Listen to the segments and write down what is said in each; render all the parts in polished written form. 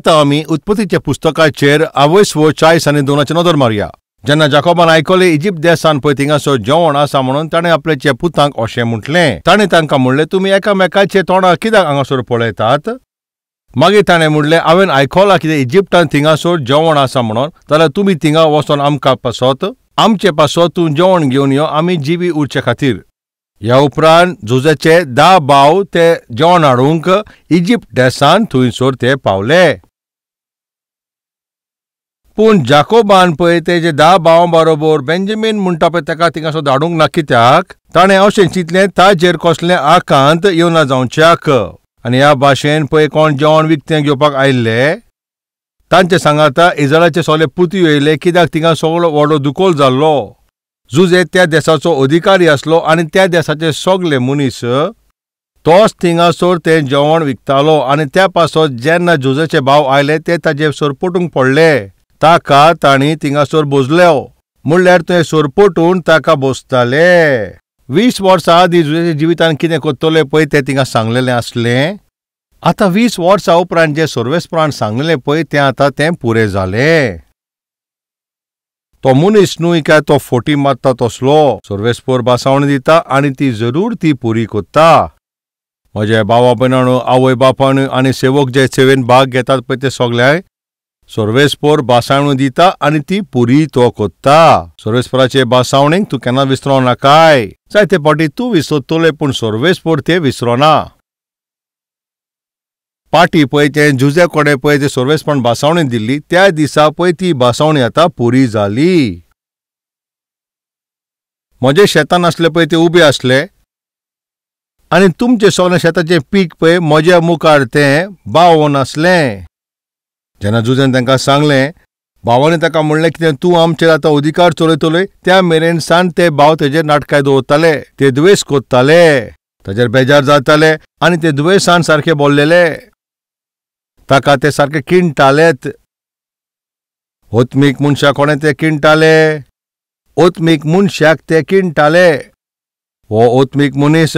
आतां आमी उत्पत्तीच्या पुस्तकाचेर आवयसवो 40 आनी 2 नदर मारया. जेन्ना जाकोबान आयकलें इजिप्त देसान पळय थिंगासर जेवण आसा म्हणून ताणें आपल्याच्या पुतांक अशें म्हटलें. ताणें तांकां म्हणलें, तुमी एकामेकाचे तोंडां कित्याक हांगासर पळयतात? मागीर ताणें म्हणलें, हांवें आयकलां कितें इजिप्तान थिंगासर जेवण आसा म्हणून, जाल्यार तुमी थिंगा वचोन आमकां पासत, आमचे पासत तूं जेवण घेवन यो, आमी जिवी उरचे खातीर. ह्या उपरांत जुजेचे 10 भाव ते जेवण हाडूंक इजिप्त देसान थंयसर ते पावले. पूण जाकोबान पळय तेजे 10 भावां बरोबर बेंजामीन म्हणटा पळय ताका थिंगासर धाडूंक ना. कित्याक? ताणें अशें चिंतलें ताजेर कसलें आकांत येवना जावच्याक. आनी ह्या भाशेन पळय कोण जेवण विकतें घेवपाक आयिल्ले तांचे सांगाता इजरायलाचे सगळे पुती येयले, कित्याक थिंगा सगळो व्हडलो दुकोल जाल्लो. जुजे त्या देसाचो अधिकारी आसलो आनी त्या देसाचे सगळे मनीस तोच थिंगासर तें जेवण विकतालो. आनी त्या पासत जेन्ना जुजेचे भाव आयले ते ताजे सरपटूंक पडले. ताका तांणी थिंगासर बोजलो, म्हणल्यार ते सरपटून ताका बोसताले. 20 वर्सां आदीं जुजेच्या जिवितान कितें करतले पळय तें थिंगा सांगलेलें आसलें. आतां 20 वर्सां उपरांत जें सर्वेस्परान सांगलेलें पळय तें आतां तें पुरें जालें. तो मनीस न्हय काय तो फोटी मारता तसलो. सर्वेस्पर भासावणी दिता आनी ती जरूर ती पुरी करता. म्हज्या भावा भयणांनो, आवय बापायन आनी सेवक जे सेवेन भाग घेतात पळय ते सगळ्यांक सर्वेस्पर भासावणी दिता आनी ती पुरी तो करता. सर्वेस्पराचे भासावणीक तूं केन्ना विसरो नाकाय. जायते फावटी तूं विसरतले पूण सर्वेस्पर ते विसरोना. पाटी पळय तें जुजे कडेन पळय ते सर्वेस्परान भासावणी दिल्ली त्या दिसा पळय ती भासावणी आतां पुरी जाली. म्हजे शेतान आसले पळय ते उबे आसले आनी तुमचें सगळें शेताचें पीक पळय म्हज्या मुखार तें बावोन आसलें. जेन्ना जुजेन तांकां सांगलें, भावांनी ताका म्हणलें कितें तूं आमचेर आतां अधिकार चलयतलोय. त्या मेरेन सान ते भाव तेजेर नाटकां दवरताले, ते दुवेस करताले, ताजेर बेजार जाताले आनी ते दुवेसान सारके बोल्लेले. ताका ते सारके किणटालेच. ओत्मीक मनशाक कोणें ते किणटाले? ओत्मीक मनशाक ते किणटाले. हो ओत्मीक मनीस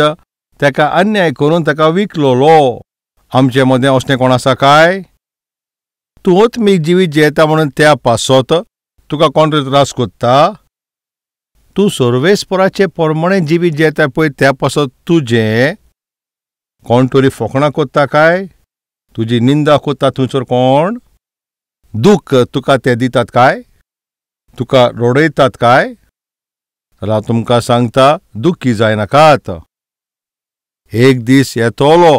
ताका अन्याय करून ताका विकलोलो. आमचे मदें असलें कोण आसा काय? तूं ओत्मीक जिवीत जियेता म्हणून त्या पासत तुका कोण तरी त्रास करता? तूं सर्वेस्पराचे प्रमाणे जिवीत जियेता पळय त्या पासत तुजें कोण तरी फोकणां करता काय? तुजी निंदा करता थंयसर कोण? दूख तुका ते दितात काय? तुका रडयतात काय? जाल्यार हांव तुमकां सांगता, दुखी जायनाकात. एक दीस येतलो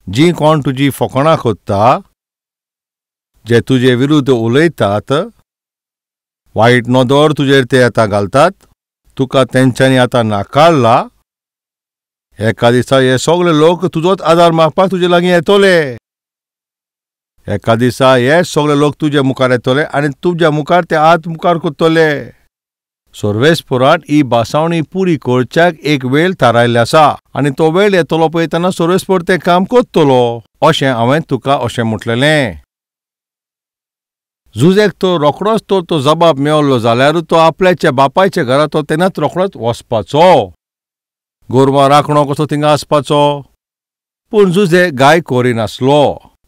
जी कोण तुजी फोकणां करता, जे तुजे विरुद्ध उलयतात, वायट नदर तुजेर ते आतां घालतात, तुका तेंच्यांनी आतां नाकारला. एका दिसा हे सगळे लोक तुजोच आदार मागपाक तुजे लागीं येतले. एका दिसा हे सगळे लोक तुजे मुखार येतले आनी तुज्या मुखार ते हात मुखार करतले. सर्वेस्परान ही भासावणी पुरी करच्याक एक वेळ थारायल्ली आसा आनी तो वेळ येतलो पळय तेन्ना सर्वेस्पर तें काम करतलो अशें हांवें तुका अशें म्हटलेलें. जुजेक तो रोखडोच तो जबाब मेवलो जाल्यार तो आपल्याच्या बापायच्या घरा तो तेन्नाच रोखडोच वचपाचो. गोरवां राखणो कसो थिंगा आसपाचो. पूण जुजे गाय करिनासलो.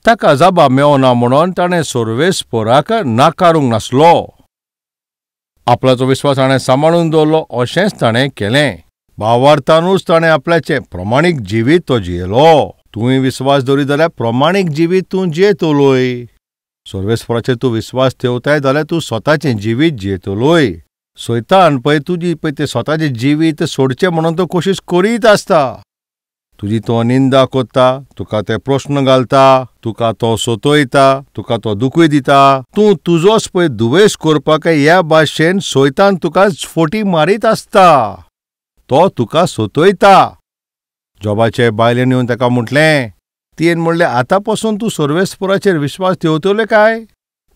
ताका जबाब मेवना म्हणून ताणें सर्वेस्पराक नाकारूंक नासलो. आपल्याचो विस्वास ताणें सांबाळून दवरलो. अशेंच ताणें केलें. भावार्थानूच ताणें आपल्याचें प्रमाणीक जिवीत तो जियेलो. तुवें विस्वास दवरीत जाल्यार प्रमाणीक जिवीत तूं जियेतलोय. सर्वेस्पराचेर तूं विस्वास ठेवताय जाल्यार तूं स्वताचें जिवीत जियेतलोय. सैतान पळय तुजी पळय तें स्वताचें जिवीत सोडचें म्हणून तो कोशिश करीत आसता. तुजी तो निंदा करता, तुका ते प्रस्न घालता, तुका तो सतयता, तुका तो दुखूय दिता. तूं तुजोच पळय दुवेस करपाक ह्या भाशेन सैतान तुका फोटी मारीत आसता. तो तुका सतयता. जोबाचे बायलेन येवन ताका म्हटलें, तियेन म्हणलें, आतां पसून तूं सर्वेस्पराचेर विस्वास ठेवतले काय?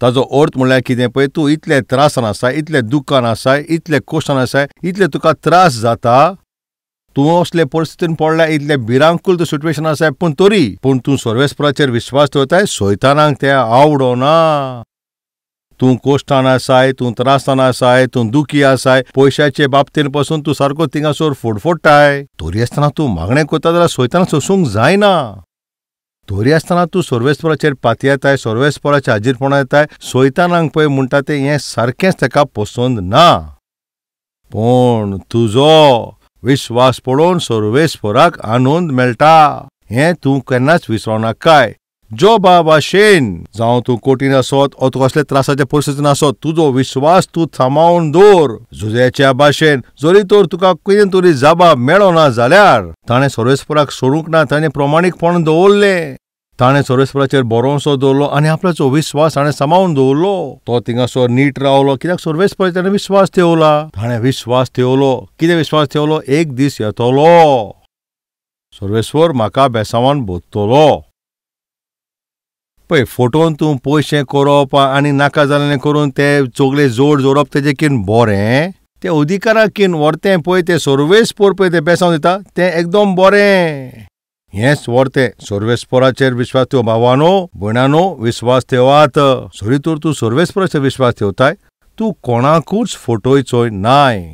ताजो अर्थ म्हणल्यार कितें पळय, तूं इतले त्रासान आसाय, इतले दुख्खान आसाय, इतले कोश्टान आसाय, इतले तुका त्रास जाता, तूं असले परिस्थितीन पडल्या, इतले भिरांकूल तूं सिट्युएशन आसाय, पूण तरी पूण तूं सर्वेस्पराचेर विस्वास ठेवताय. सैतानाक तें आवडना. तूं कोश्टान आसाय, तूं त्रासान आसाय, तूं दुखी आसाय, पयशाचे बाबतीन पसून तूं सारको थिंगासर फुडफुडटाय, तरी आसतना तूं मागणें करता जाल्यार सैतानाक सोसूंक जायना. तरी आसतना तूं सर्वेस्पराचेर पातयेताय, सर्वेस्पराचेर हाजीरपणा येताय, सैतानाक पळय म्हणटा तें हें सारकेंच ताका पसंद ना. पूण तुजो विश्वास पळोवन सर्वेस्पराक आनंद मेळटा हें तूं केन्नाच विसरों नाकाय. जोबा भाशेन जावं तूं कोटीन आसत ओ तूं कसले त्रासाचे परिस्थितीन आसत, तुजो विश्वास तूं थांबोवन दवर. जुझ्याच्या भाशेन जरी तर तुका कितें तरी जबाब मेळना जाल्यार ताणें सर्वेस्पराक सोडूंक ना, ताणें प्रमाणीकपण दवरलें, ताणें सर्वेस्पराचेर भरोसो दवरलो आनी आपल्याचो विश्वास ताणें सांबाळून दवरलो. तो थिंगासर नीट रावलो कित्याक सर्वेस्पराचेर ताणें विश्वास ठेवला. ताणें विश्वास ठेवलो. कितें विश्वास ठेवलो? एक दीस येतलो सर्वेस्पर म्हाका बेसांवान भरतलो. पळय फोटोन तूं पयशे करप आनी नाका जाल्लें करून ते सगळे जोड जोडप तेजें किन बरें, ते अधिकाराक किन व्हरतें पळय तें सर्वेस्पर पळय तें बेसांव दिता तें एकदम बरें. हेंच व्हरतें. सर्वेस्पराचेर विश्वास ठेव भावानो भयणानो, विश्वास ठेवात. सरी तर तूं सर्वेस्पराचेर विश्वास ठेवताय, तूं कोणाकूच फोटोयचो नाय,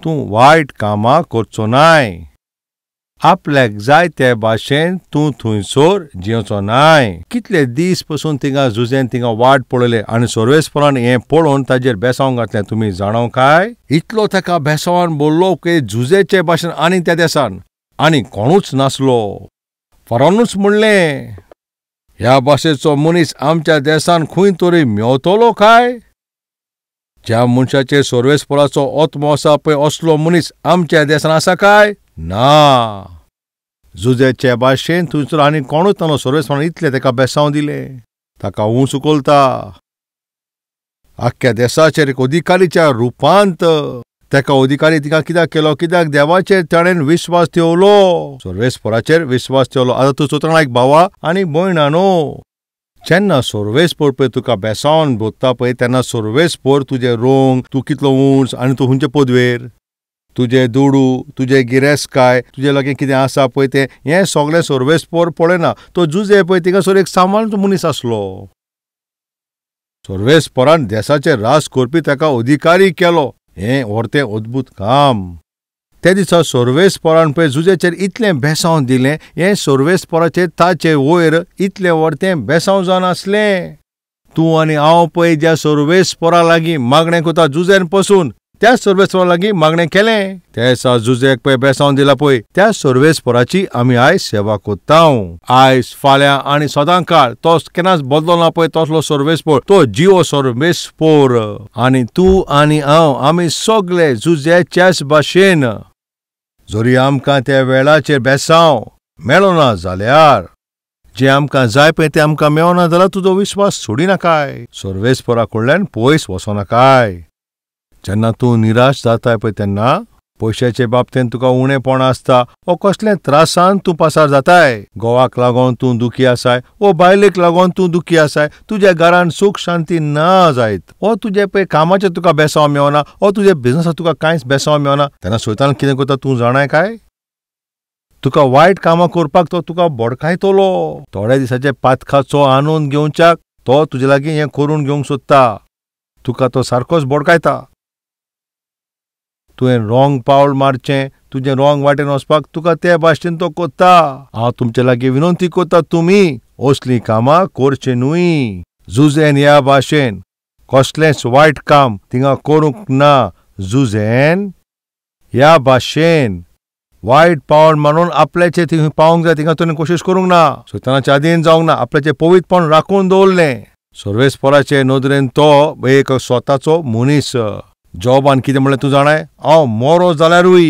तूं वायट कामां करचो नाय, आपल्याक जाय ते भाशेन तूं थंयसर जियेवचो नाय. कितले दीस पसून थिंगा जुझेन थिंगा वाट पळयले आनी सर्वेस्परान हें पळोवन ताजेर बेसांव घातलें. तुमी जाणाव काय इतलो ताका बेसांवान बोल्लो की जुझेचे भाशेन आनी त्या देसान आनी कोणूच नासलो. फरानूच म्हणलें, ह्या भाशेचो मनीस आमच्या देसान खंय तरी मेवतलो काय? ज्या मनशाचेर सर्वेस्पराचो आत्मो आसा पळय असलो मनीस आमच्या देसान आसा काय? ना. जुझेचे भाशेन थंयसर आनी कोणूच नासलो. सर्वेस्परान इतलें ताका बेसांव दिलें, ताका ऊंच उखलता आख्ख्या देसाचेर एक अधिकारीच्या रुपांत. ताका अधिकारी तिका कित्याक केलो? कित्याक देवाचेर ताणें विश्वास ठेवलो, सर्वेस्पराचेर विश्वास ठेवलो. आतां तूं चोतना एक भावा आनी भयणानो, जेन्ना सर्वेस्पर पळय तुका बेसावन भोगता पळय तेन्ना सर्वेस्पर तुजें रंग, तूं कितलो उंच आनी तूं खंयचे पदवेर, तुजे दुडू, तुजे गिरेस्तकाय, तुजे लागीं कितें आसा पळय तें, हें सगळें सर्वेस्पर पळयना. तो जुझे पळय थिंगासर एक सामान्य मनीस आसलो. सर्वेस्परान देसाचेर राज करपी ताका अधिकारी केलो. हें व्हरतें अद्भूत काम. त्या दिसा सर्वेस्परान पळय जुझेचेर इतलें बेसांव दिलें, हें सर्वेस्पराचेर ताचे वयर इतलें व्हरतें बेसांव जावन आसलें. तूं आनी हांव पळय ज्या सर्वेस्परा लागीं मागणें करता जुझेन पसून, त्या सर्वेस्परा लागीं मागणें केलें. त्या दिसा जुझेक पळय बेसांव दिला पळय त्या सर्वेस्पराची आमी आयज सेवा करता. आयज, फाल्यां आनी सदां काळ तो केन्नाच बदलो ना पळय तसलो सर्वेस्पर, तो जिवो सर्वेस्पर. आनी तूं आनी हांव आमी सगळे जुझेच्याच भाशेन जरी आमकां त्या वेळाचेर बेसांव मेळना जाल्यार, जें आमकां जाय पळय तें आमकां मेळना जाल्यार तुजो विश्वास सोडिनाकाय, सर्वेस्परा कडल्यान पयस वचोनाकाय. जेन्ना तूं निराश जाताय पळय तेन्ना पयशाचे बाबतींत तुका उणेपण आसता वो कसले त्रासान तूं पासार जाताय, घोवाक लागून तूं दुखी आसाय वो बायलेक लागून तूं दुखी आसाय, तुज्या घरान सूख शांती ना जायत वो तुजे पळय कामाचें तुका बेसांव मेळना वो तुजे बिजनसाक तुका कांयच बेसांव मेळना, तेन्ना सैतान कितें करता तूं जाणाय काय? तुका वायट कामां करपाक तो तुका बोडकायतलो. थोड्या दिसाचे पातकाचो आनंद घेवच्याक तो तुजे लागीं हें करून घेवंक सोदता, तुका तो सारकोच बोडकायता. तुवें रॉंग पावल मारचें, तुजें रॉंग वाटेन वचपाक तुका ते भाशेन तो कोत्ता. हांव तुमचे लागीं विनंती करता, तुमी असलीं कामां करचीं न्हय. जुझेन ह्या भाशेन कसलेंच वायट काम थिंगा करूंक ना. जुझेन ह्या भाशेन वायट पावल मारून आपल्याचें थिंग पावंक जाय थिंगा तुवें कोशिश करूंक ना, सैतानाच्या आदीन जावंक ना, आपल्याचें पवित्रपण राखून दवरलें. सर्वेस्पराचे नदरेन तो एक स्वताचो मनीस. जॉबान कितें म्हणलें तूं जाणाय? हांव मोरो जाल्यारूय,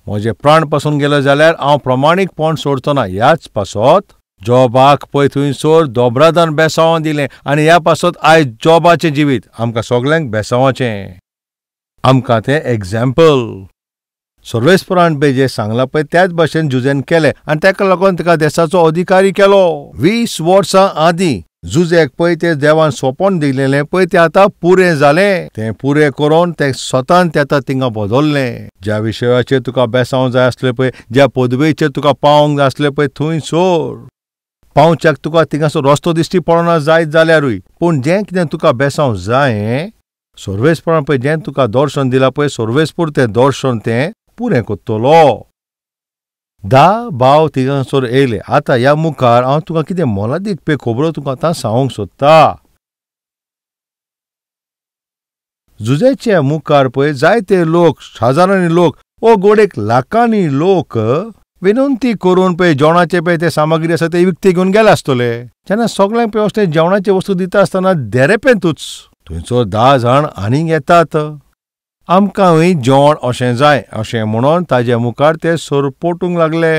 म्हजे प्राण पासून गेले जाल्यार हांव प्रमाणीकपण सोडचो ना. ह्याच पासत जॉबाक पळय थंयसर दोब्रादान बेसांवान दिलें आनी ह्या पासत आयज जॉबाचें जिवीत आमकां सगल्यांक बेसांवाचें. आमकां तें एग्जाम्पल सर्वेस्परान पळय जें सांगलां पळय त्याच भाशेन जुझेन केलें आनी ताका लागून ताका देसाचो अधिकारी केलो. 20 वर्सां आदीं जुझेक पळय तें देवान सोंपण दिलेलें पळय तें आतां पुरें जालें. तें पुरें करून तें स्वतान तें आतां थिंगा बदल्लें. ज्या विशयाचेर तुका बेसांव जाय आसलें पळय, ज्या पदवेचेर तुका पावंक जाय आसलें पळय थंयसर पावच्याक तुका थिंगासर रस्तो दिश्टी पडना जायत जाल्यारूय, पूण जें कितें तुका बेसांव जाय सर्वेस्परान पळय जें तुका दर्शन दिलां पळय सर्वेस्पर तें दर्शन तें पुरें करतलो. 10 भाव थिंगासर येयले. आतां ह्या मुखार हांव तुका कितें मोलादीक पे खबरो तुका आतां सांगूंक सोदता. जुजेच्या मुखार पळय जायते लोक, हजारांनी लोक, ओ गोडेक लाखांनी लोक विनंती करून पळय जेवणाचे पळय ते सामग्री आसा ते विकते घेवन गेले आसतले. जेन्ना सगळ्यांक पळय असले जेवणाचे वस्तू दिता आसतना देरेपेंतूच थंयचो 10 जाण आनीक येतात. आमकांय जेवण अशें जाय अशें म्हणून ताजे मुखार ते सरपोटूंक लागले.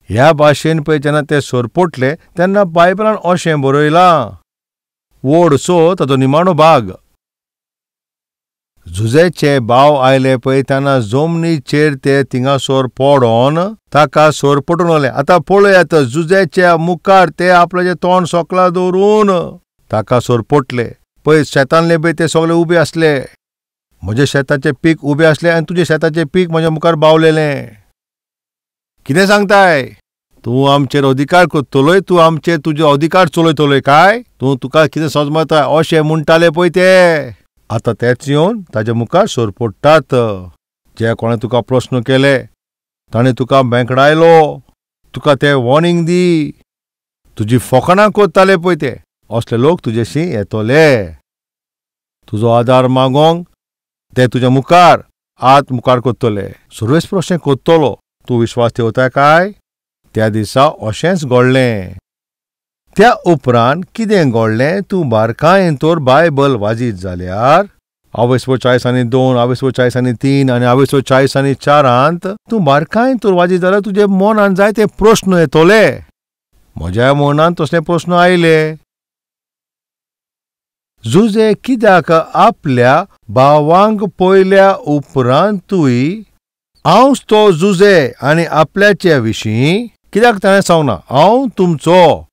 ह्या भाशेन पळय जेन्ना ते सरपोटले तेन्ना बायबलान अशें बरयलां, व्हडसो ताजो निमाणो भाग, जुजेचे भाव आयले पळय तेन्ना जमनीचेर ते थिंगासर पडोन ताका सरपटून आयले. आतां पळयात, जुजेच्या मुखार ते आपल्याचें तोंड सोकला दवरून ताका सरपोटले. पळय शेतांतले पळय ते सगळे उबे आसले. म्हज्या शेताचें पीक उबें आसलें आनी तुज्या शेताचें पीक म्हज्या मुखार बावलेलें. कितें सांगताय तूं? आमचेर अधिकार करतलोय? तूं आमचेर तुजो अधिकार चलयतलोय काय? तूं तुका कितें समजताय अशें म्हणटाले पळय ते. आतां तेच येवन ताज्या मुखार सरपडटात. जे कोणें तुका प्रस्न केले ताणें तुका बेंकडायलो, तुका ते वॉर्निंग दी, तुजी फोकाणां करताले पळय ते, असले लोक तुजेशी येतले. तुजो आदार मागोंक ते तुज्या मुखार हात मुखार करतले. सुरवेस प्रश्न करतलो, तूं विश्वास ठेवताय काय? त्या दिसा अशेंच घडलें. त्या उपरांत कितें घडलें तूं बारकायेन तर बायबल वाजीत जाल्यार आवयसवो 42, आवयसवो 43 आनी आवयसवो 44 तूं बारकायेन तर वाजीत जाल्यार तुजे मनान जायते प्रस्न येतले. म्हज्या मनान तसले प्रस्न आयले. जुजे कित्याक आपल्या भावांक पयल्या उपरांतूय हांवच तो जुजे आनी आपल्याचे विशीं कित्याक ताणें सांगना हांव तुमचो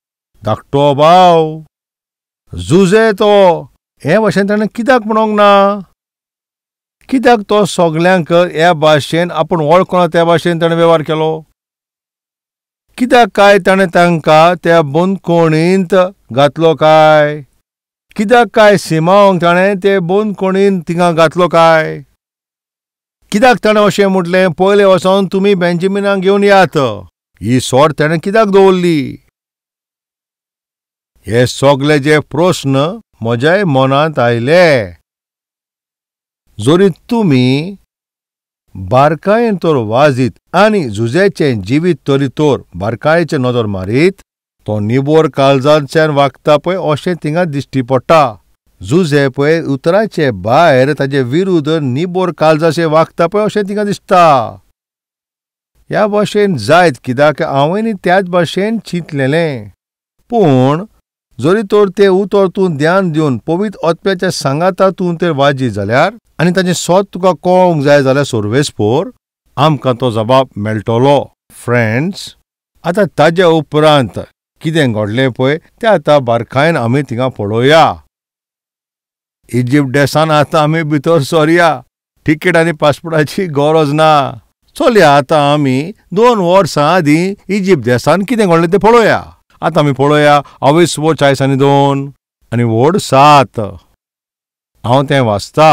धाकटो भाव जुजे तो हे भाशेन ताणें कित्याक म्हणोंक ना? कित्याक तो सगल्यांक ह्या भाशेन आपूण वळखना त्या भाशेन ताणें वेव्हार केलो? कित्याक काय ताणें तांकां त्या बंदखणींत घातलो काय? कित्याक काय सिमांवक ताणें ते बंदखणींत थिंगा घातलो काय? कित्याक ताणें अशें म्हटलें पयलें वचोन तुमी बेंजामिनाक घेवन यात? ही सोड ताणें कित्याक दवरली? हे सगळे जे प्रस्न म्हज्याय मनांत आयले. जरी तुमी बारकायेन तर वाजीत आनी जुजेचें जिवीत तरी तर बारकायेचे नदर मारीत तो निबोर काळजांतल्यान वागता पळय अशें थिंगा दिश्टी पडटा. जुजे पळय उतराचे भायर ताजे विरुद्ध निबोर काळजाचें वागता पळय अशें थिंगा दिसता. ह्या भाशेन जायत कित्याक हांवें त्याच भाशेन चिंतलेलें. पूण जरी तर तें उतर तूं ध्यान दिवन पवित्र आत्म्याच्या सांगाता तूं तर वाजी जाल्यार आनी ताचें सोद तुका कळोंक जाय जाल्यार सर्वेस्पोर आमकां तो जबाब मेळटलो. फ्रेंड्स, आतां ताज्या उपरांत कितें घडलें पळय तें आतां बारकायेन आमी थिंगा पळोवया. इजिप्ट देसान आतां आमी भितर सरया, तिकेट आनी पासपोर्टाची गरज ना. चलया आतां आमी 2 वर्सां आदीं इजिप्ट देसान कितें घडलें तें पळोवया. आतां आमी पळोवया आवयसवो 42 आनी व्हड 7. हांव तें वाचता.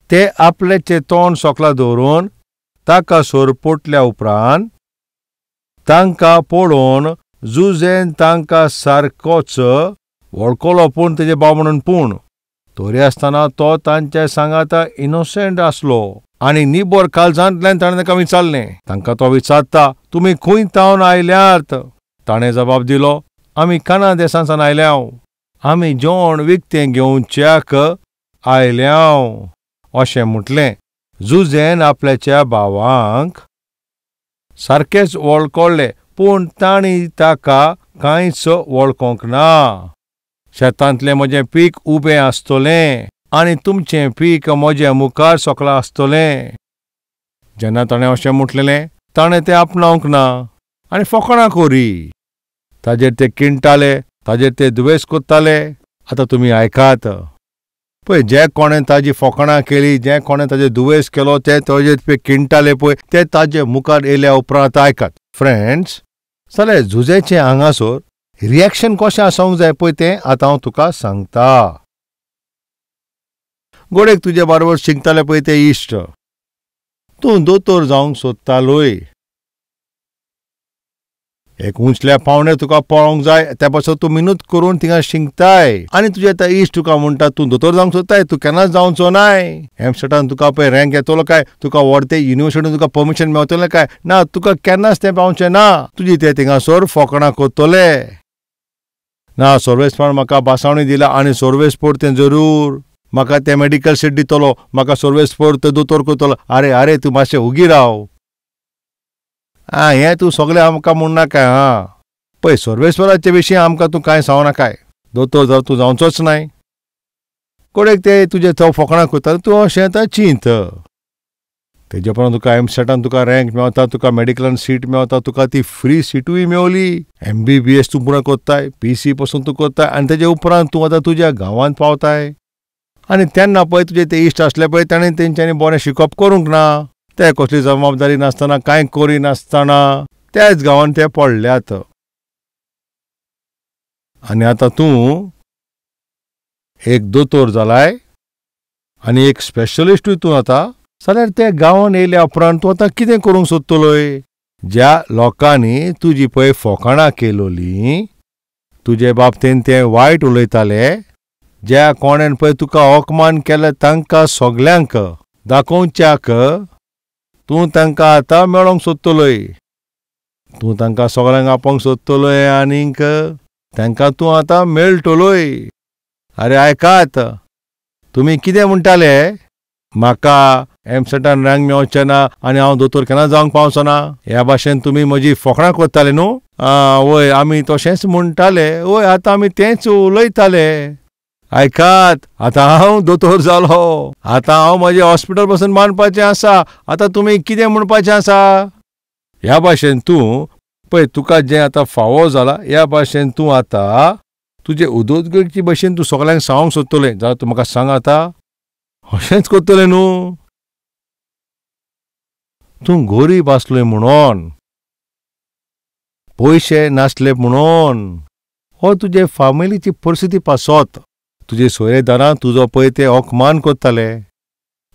ते आपल्याचें तोंड सोकला दवरून ताका सरपोटल्या उपरांत तांकां पळोवन जुजेन तांकां सारकोच वळखलो पूण तेजे भाव म्हणून. पूण तरी आसतना तो तांच्या सांगाता इनोसेंट आसलो आनी निबोर काळजांतल्यान ताणें ताका विचारलें. तांकां तो विचारता, तुमी खंय तावन आयल्यात? ताणें जबाब दिलो, आमी काना देसांसान आयल्याव, आमी जेवण विकतें घेवच्याक आयल्याव अशें म्हटलें. जुजेन आपल्याच्या भावांक सारकेच वळखले पूण तांणी ताका कांयच वळखोंक ना. शेतांतलें म्हजें पीक उबें आसतलें आनी तुमचें पीक म्हज्या मुखार सोकलां आसतलें. जेन्ना ताणें अशें म्हटलेलें ताणें तें आपणावंक ना आनी फोकाणां करी. ताजेर ते किणटाले, ताजेर ते दुवेस करताले. आतां तुमी आयकात पळय, जे कोणें ताजी फोकाणां केली, जे कोणें ताजेर दुवेस केलो, ते ताजेर पळय किणटाले पळय ते ताजे मुखार येयल्या उपरांत आयकात. फ्रेंड्स, जाल्यार जुजेचें हांगासर रिएक्शन कशें आसूंक जाय पळय तें आतां हांव तुका सांगता. गोडेक तुजे बरोबर शिकताले पळय ते इश्ट, तूं दोतोर जावंक सोदतालोय. एक उंचल्या पावणे तुका पळोवंक जाय, त्या पासत तूं मिनत करून थिंगा शिंकताय आनी तुजे आतां इश्ट तुका म्हणटा तूं दोतोर जावंक सोदताय, तूं केन्नाच जावचो नाय. एमसेटान तुका पळय रँक येतलो काय, तुका व्हरते युनिवर्सिटीन तुका परमिशन मेवतलें काय ना, तुका केन्नाच तें पावचें ना. तुजी ते थिंगासर फोकणां करतले ना. सर्वेस्परान म्हाका बासावणी दिला आनी सर्वेस्पर तें जरूर म्हाका तें मेडिकल सीट दितलो, म्हाका सर्वेस्पर तें दोतोर करतलो. आरे आरे तूं मातशें उगी राव. आं हें तूं सगळें आमकां म्हणनाकाय. आं पळय सर्वेस्पराचे विशीं आमकां तूं कांय सांगू नाकाय. दोतोर जावं तूं जावचोच नाय. कोडेक ते तुजे तो फोकणां करता तूं अशें आतां चिंत. तेजे उपरांत तुका एमसेटान तुका रँक मेवता, तुका मेडिकलान सीट मेवता, तुका ती फ्री सिटूय मेवली. MBBS तूं पुराय करताय, PC पसून तूं करताय आनी तेजे उपरांत तूं आतां तुज्या गांवांत पावताय. आनी तेन्ना पळय तुजे ते इश्ट आसले पळय ताणें तेंच्यांनी बरें शिकप करूंक ना, ते कसली जबाबदारी नासतना कांय करिनासतना त्याच गांवांत ते पडल्यात. आनी आतां तूं एक दोतोर जालाय आनी एक स्पेशलिस्टूय तूं आतां जाल्यार त्या गांवांत येयल्या उपरांत तूं आतां कितें करूंक सोदतलोय? ज्या लोकांनी तुजी पळय फोकाणां केलोलीं, तुजे बाबतीन ते वायट उलयताले, ज्या कोणेन पळय तुका अपमान केले तांकां सगल्यांक दाखोवच्याक तूं तांकां आतां मेळोंक सोदतलोय. तूं तांकां सगल्यांक आपोवंक सोदतलोय आनीक तांकां तूं आतां मेळटलोय. आरे आयकात, तुमी कितें म्हणटाले? म्हाका एमसेटान रँक मेवचें ना आनी हांव दोतोर केन्ना जावंक पावचो ना, ह्या भाशेन तुमी म्हजी फोकणां करताले न्हू? आं वय आमी तशेंच म्हणटाले, वय आतां आमी तेंच उलयताले. आयकात, आतां हांव दोतोर जालो, आतां हांव म्हजें हॉस्पिटल पसून बांदपाचें आसा, आतां तुमी कितें म्हणपाचें आसा? ह्या भाशेन तूं पळय तुका जें आतां फावो जालां ह्या भाशेन तूं आतां तुजे उदरगतीचे भशेन तूं सगल्यांक सांगूंक सोदतलें. जाल्यार तूं म्हाका सांग आतां अशेंच करतलें न्हू? तूं गरीब आसलें म्हणून, पयशे नासले म्हणून, हो तुजे फामिलीची परिस्थिती पासत तुजे सोयरेदारां तुजो पळय ते अपमान करताले,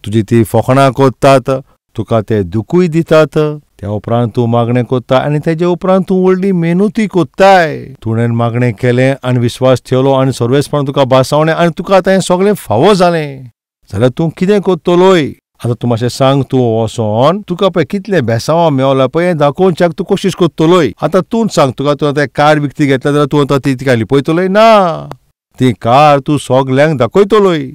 तुजी ती फोकणां करतात, तुका ते दुखूय दितात. त्या उपरांत तूं मागणें करता आनी तेजे उपरांत तूं व्हडली मेहनतूय करताय. तुवें मागणें केलें आनी विस्वास ठेवलो आनी सर्वेस्परान तुका बासावणें आनी तुका आतां हें सगळें फावो जालें जाल्यार तूं कितें करतलोय? आतां तूं मातशें सांग, तूं वचोन तुका पळय कितलें बेसांवां मेवलां पळय हें दाखोवच्याक तूं कोशिश करतलोय. आतां तूंच सांग, तुका तूं आतां कार विकती घेतल्या जाल्यार तूं आतां ती तिका लिपयतलोय? ना, ती कार तूं सगल्यांक दाखयतलोय.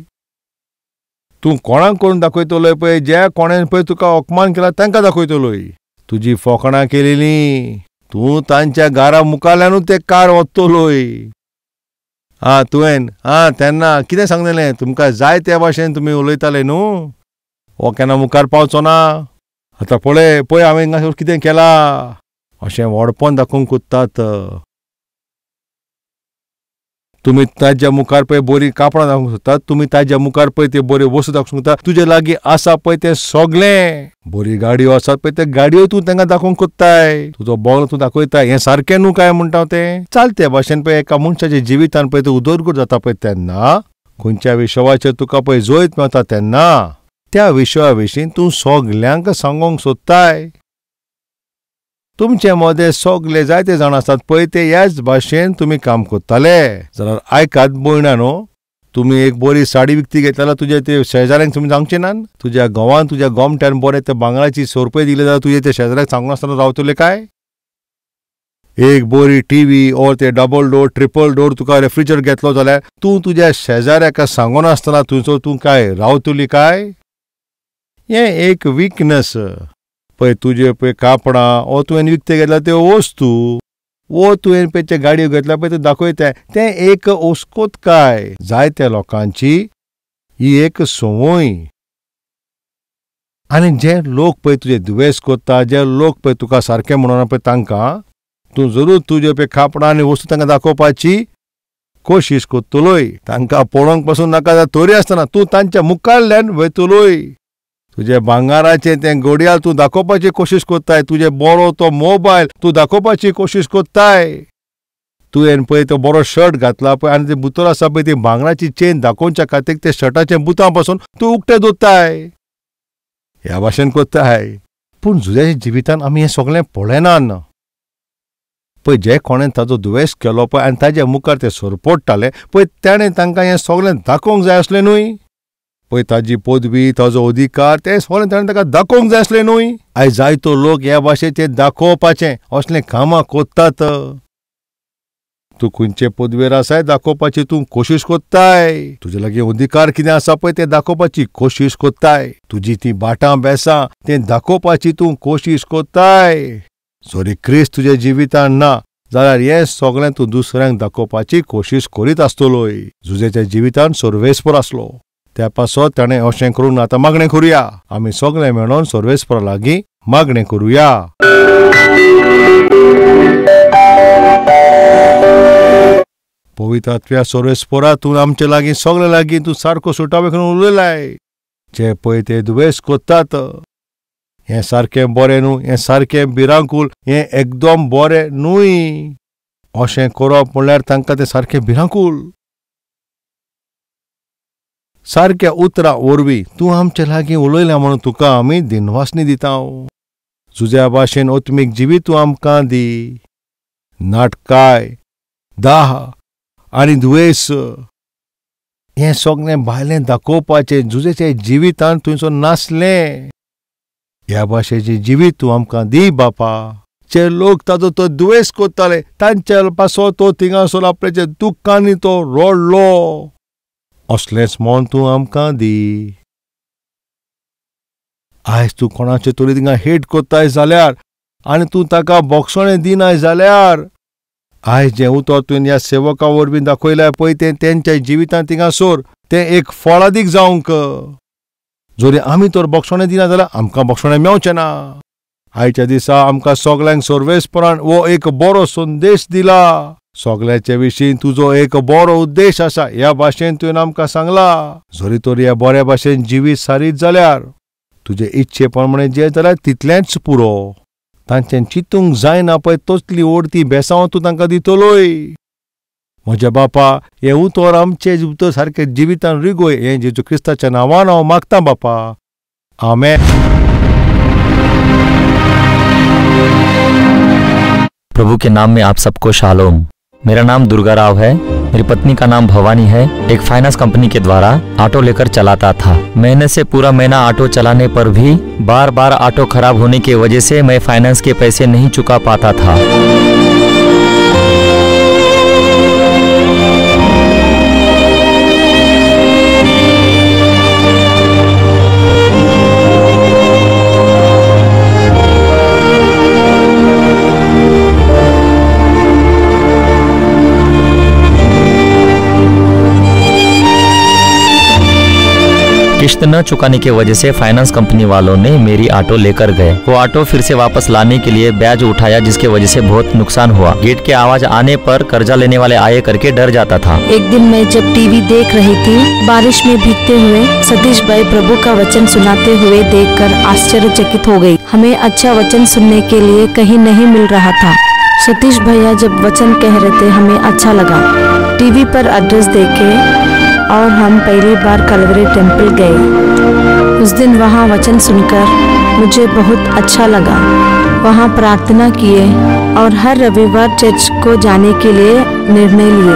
तूं कोणाक करून दाखयतलोय पळय? ज्या कोणेन पळय तुका अपमान केला तांकां दाखयतलोय. तुजी फोकणां केलेलीं तूं तांच्या घरा मुखाल्यानूच ते कार वतलोय. आं तुवें आं तेन्ना कितें सांगलेलें? तुमकां जाय त्या भाशेन तुमी उलयताले न्हू? हो केन्ना मुखार पावचो ना. आतां पळय पळय हांवें हांगासर कितें केलां, अशें व्हडपण दाखोवंक कोत्तात. तुमी ताज्या मुखार पळय बरीं कापडां दाखोवंक सोदतात, तुमी ताज्या मुखार पळय त्यो बऱ्यो वस्तू दाखोवंक सोदतात. तुजे लागीं आसा पळय तें सगळें, बरी गाडयो आसात पळय त्या गाडयो तूं तांकां दाखोवंक कोत्ताय, तुजो बंगलो तूं दाखयताय. हें सारकें न्हू काय म्हणटा तें? चलते भाशेन पळय एका मनशाच्या जिवितान पळय तें उदरगत जाता पळय तेन्ना खंयच्या विशयाचेर तुका पळय जैत मेळटा तेन्ना त्या विशया विशीं तूं सगल्यांक सांगूंक सोदताय. तुमचे मदें सगले जायते जाण आसात पळय ते ह्याच भाशेन तुमी काम करताले. जाल्यार आयकात भयणानो, तुमी एक बरी साडी विकती घेतल्यार तुजे ते शेजाऱ्यांक तुमी सांगचे नात? तुज्या घोवान तुज्या गोमट्यान बरें ते भांगराची सोरपय दिले जाल्यार तुजे ते शेजाऱ्यांक सांगून आसतना रावतले काय? एक बरी टीव्ही ओर ते डबल डोर ट्रिपल डोर तुका रेफ्रिजरेटर घेतलो जाल्यार तूं तुज्या शेजाऱ्याक सांगून आसतना तुजो तूं काय रावतली काय? हें एक विकनस. पळय तुजे पळय कापडां वो तुवें विकते घेतल्या त्यो वस्तू वो तुवें पळय ते गाडयो घेतल्या पळय त्यो दाखयता तें एक ओस्कोतकाय. जायत्या लोकांची ही एक संवय. आनी जे लोक पळय तुजे दुयेंस करता, जे लोक पळय तुका सारकें म्हणून पळय तांकां तूं जरूर तुजे पळय कापडां आनी वस्तू तांकां दाखोवपाची कोशिश करतलोय. तांकां पळोवंक पसून नाका तरी आसतना तूं तांच्या मुखाल्ल्यान वयतलोय. तुजे भांगाराचें तें घडयाळ तूं दाखोवपाची कोशिश करताय, तुजे बरो तो मोबायल तूं दाखोवपाची कोशिश करताय. तुवें पळय तो बरो शर्ट घातला पळय आनी ते भितर आसा पळय ती भांगराची चेन दाखोवच्या खातीर ते शर्टाचे बुतां पासून तूं उक्ते दवरताय. ह्या भाशेन कोत्ताय. पूण जुझ्याच्या जिवितान आमी हें सगळें पळयनान. पळय जे कोणें ताजो दुवेस केलो पळय आनी ताज्या मुखार ते सरपडटाले पळय ताणें तांकां हें सगळें दाखोवंक जाय आसलें न्हय. पळय ताजी पदवी, ताजो अधिकार, तें सगळें ताणें ताका दाखोवंक जाय आसलें न्हय. आयज जायतो लोक ह्या भाशेचें दाखोवपाचें असलें कामां कोत्तात. तूं खंयचे पदवेर आसाय दाखोवपाची तूं कोशिश कोत्ताय. तुजे लागीं अधिकार कितें आसा पळय तें दाखोवपाची कोशिश कोत्ताय. तुजी तीं बाटां बेसां तें दाखोवपाची तूं कोशिश कोत्ताय. जरी क्रिस्त तुज्या जिवितान ना जाल्यार हें सगळें तूं दुसऱ्यांक दाखोवपाची कोशिश करीत आसतलोय. जुझ्याच्या जिवितान सर्वेस्पर आसलो त्या पासत ताणें अशें करूंक. आतां मागणें करुया, आमी सगळें मेळोन सर्वेस्परा लागीं मागणें करुया. पवित्र सर्वेस्परा, तूं आमचे लागीं सगळे लागीं तूं सारको सुटावे करून उलयलाय. जे पळय ते दुवेस कोत्तात हें सारकें बरें न्हू, हें सारकें भिरांकूल, हें एकदम बरें न्हय. अशें करप म्हणल्यार तांकां तें सारकें भिरांकूल. सारक्या उतरां वरवीं तूं आमचे लागीं उलयला म्हणून तुका आमी दिनवासनी दिता. जुझ्या भाशेन आत्मीक जिवीत तूं आमकां दी. नाटकाय, दाह आनी दुयेंस हें सगळें भायलें दाखोवपाचें जुझ्याच्या जिवितान थंयसर नासलें. ह्या भाशेचें जिवीत तूं आमकां दी बापा. जे लोक ताजो तो दुयेंस कोत्ताले तांच्या पासो तो थिंगासर आपल्याच्या दुख्खांनी तो रडलो. असलेंच मन तूं आमकां दी. आयज तूं कोणाचे तरी थिंगा हेट कोत्ताय जाल्यार आनी तूं ताका बोगसणें दिनाय जाल्यार आयज जें उतर तुवें ह्या सेवका वरवीं दाखयल्यार पळय तें तेंच्या जिवितांत थिंगासर तें एक फळादीक जावंक. जरी आमी तर बोगसणें दिना जाल्यार आमकां बोगसणें मेवचें ना. आयच्या दिसा आमकां सगल्यांक सर्वेस्परान हो एक बरो संदेश दिला. सगळ्याचे विशीं तुजो एक बरो उद्देश आसा ह्या भाशेन तुवें आमकां सांगला. जरी तर ह्या बऱ्या भाशेन जिवीत सारीत जाल्यार तुजे इच्छे प्रमाणे जें जाल्यार तितलेंच पुरो. तांचें चिंतूंक जायना पळय तसली ओडती बेसांव तूं तांकां दितलोय. म्हज्या बापा, हें उतर आमचें उतर सारकें जिवितान रिगोय हें जेजू क्रिस्ताच्या नांवान हांव मागतां बापा. आमेन. प्रभु के नाम में आप सबको शालोम। मेरा नाम दुर्गा राव है, मेरी पत्नी का नाम भवानी है। एक फाइनेंस कंपनी के द्वारा ऑटो लेकर चलाता था। मेहनत से पूरा महीना ऑटो चलाने पर भी बार बार ऑटो खराब होने की वजह से मैं फाइनेंस के पैसे नहीं चुका पाता था। किश्त न चुकाने की वजह से फाइनेंस कंपनी वालों ने मेरी ऑटो लेकर गए। वो ऑटो फिर से वापस लाने के लिए ब्याज उठाया, जिसके वजह से बहुत नुकसान हुआ। गेट के आवाज आने पर कर्जा लेने वाले आए करके डर जाता था। एक दिन मैं जब टीवी देख रही थी, बारिश में भीगते हुए सतीश भाई प्रभु का वचन सुनाते हुए देखकर आश्चर्यचकित हो गयी। हमें अच्छा वचन सुनने के लिए कहीं नहीं मिल रहा था। सतीश भैया जब वचन कह रहे थे हमें अच्छा लगा। टीवी पर एड्रेस देखे और हम पहली बार कलवरी टेम्पल गए। उस दिन वहाँ वचन सुनकर मुझे बहुत अच्छा लगा। वहाँ प्रार्थना किए और हर रविवार चर्च को जाने के लिए निर्णय लिए।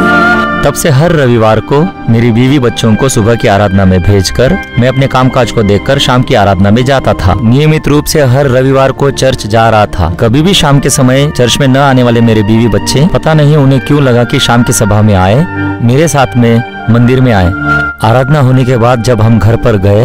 तब से हर रविवार को मेरी बीवी बच्चों को सुबह की आराधना में भेजकर मैं अपने कामकाज को देखकर शाम की आराधना में जाता था। नियमित रूप से हर रविवार को चर्च जा रहा था। कभी भी शाम के समय चर्च में न आने वाले मेरे बीवी बच्चे, पता नहीं उन्हें क्यों लगा कि शाम की सभा में आए, मेरे साथ में मंदिर में आए। आराधना होने के बाद जब हम घर पर गए,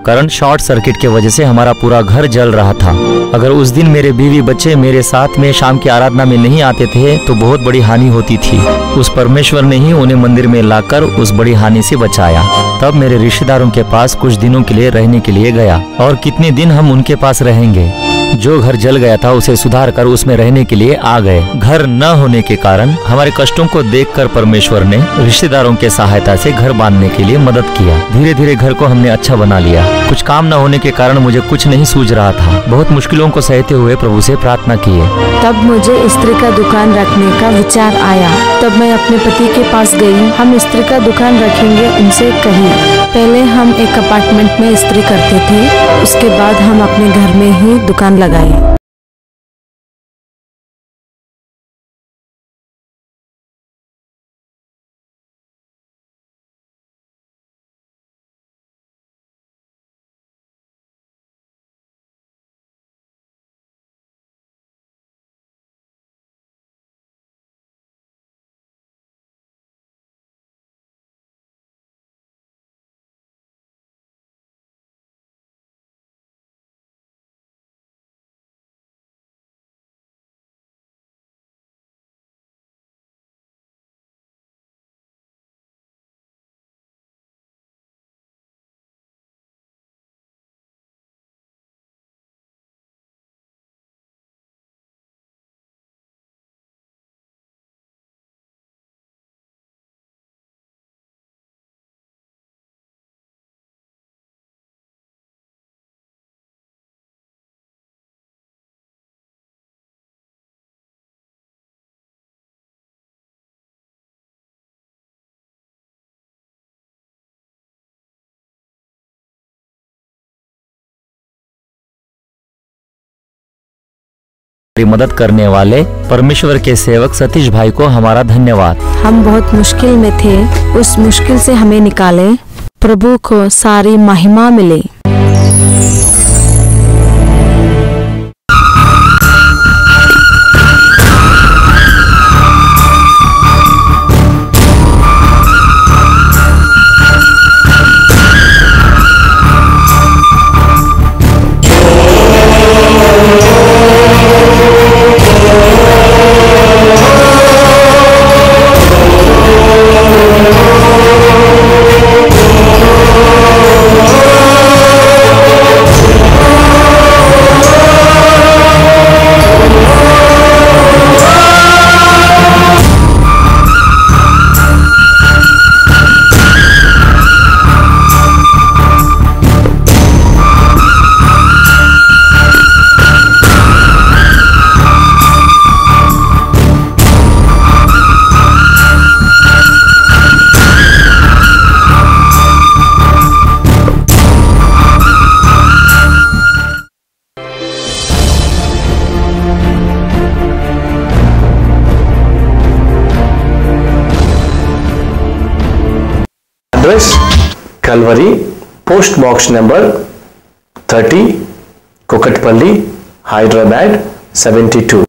करंट शॉर्ट सर्किट के वजह से हमारा पूरा घर जल रहा था। अगर उस दिन मेरे बीवी बच्चे मेरे साथ में शाम की आराधना में नहीं आते थे तो बहुत बड़ी हानि होती थी। उस परमेश्वर ने ही उन्हें मंदिर में लाकर उस बड़ी हानि से बचाया। तब मेरे रिश्तेदारों के पास कुछ दिनों के लिए रहने के लिए गया और कितने दिन हम उनके पास रहेंगे। जो घर जल गया था उसे सुधार कर उसमें रहने के लिए आ गए। घर न होने के कारण हमारे कष्टों को देखकर परमेश्वर ने रिश्तेदारों के सहायता से घर बांधने के लिए मदद किया। धीरे धीरे घर को हमने अच्छा बना लिया। कुछ काम न होने के कारण मुझे कुछ नहीं सूझ रहा था। बहुत मुश्किलों को सहते हुए प्रभु से प्रार्थना किए। तब मुझे स्त्री का दुकान रखने का विचार आया। तब मैं अपने पति के पास गई। हम स्त्री का दुकान रखेंगे, उनसे कही। पहले हम एक अपार्टमेंट में इस्त्री करते थे, उसके बाद हम अपने घर में ही दुकान लगाए। मदद करने वाले परमेश्वर के सेवक सतीश भाई को हमारा धन्यवाद। हम बहुत मुश्किल में थे, उस मुश्किल से हमें निकाले। प्रभु को सारी महिमा मिले। Address Calvary, post box number 30, Kukatpally, Hyderabad 72.